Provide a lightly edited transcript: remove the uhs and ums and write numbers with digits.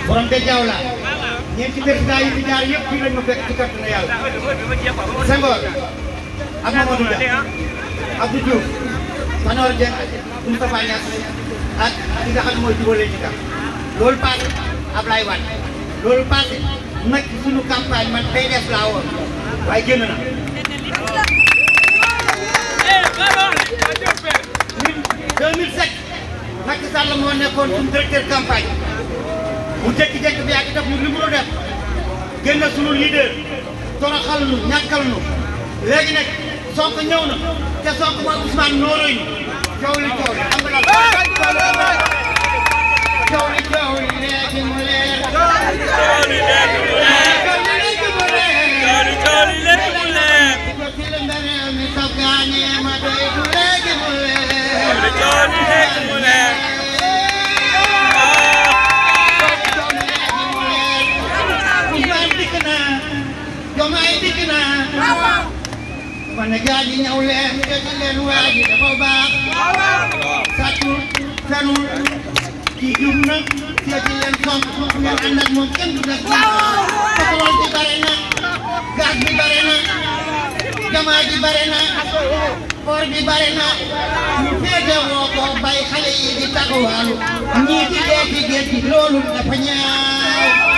borom de jaaw la ñeenti président yi fi jaar yëpp fii lañ ma fekk ci kàttanu yàlla Senghor ak Mamadou Dia Abdou Diouf Tanor Dieng Moustapha Niass ak ki nga xam ne mooy jubale ci kam loolu passé Ablaye Wade loolu passé nag suñu campagne man PDS laa woon waaye génn na 2007 Macky Sall moo nekkoon suñu directeur campagne mu jékki-jékki bi yàgg def ñu li mu def génn suñu leader toroxal nu ñàkkal nu léegi nag Sonko ñëw na te Sonko mooy Ousmane Nooroy coow li xam nga la coow li léegi mu leer coow li léegi mu leer ma doy du léegi mu leer Ousmane dikk na Diomaye dikk na kon nag gaa ñi ñëw leen dégg leen waa ji dafa baax sàccul fenul kii jub na seeti leen Sonko ngeen ànd ak moom kenn du def pétrole bi bare na gaz bi bare na jamaa bi bare na or bi bare na ñu féete woo ko bay xale yi di taxawaalu ñii di dee ci géej gi loolu dafa ñaaw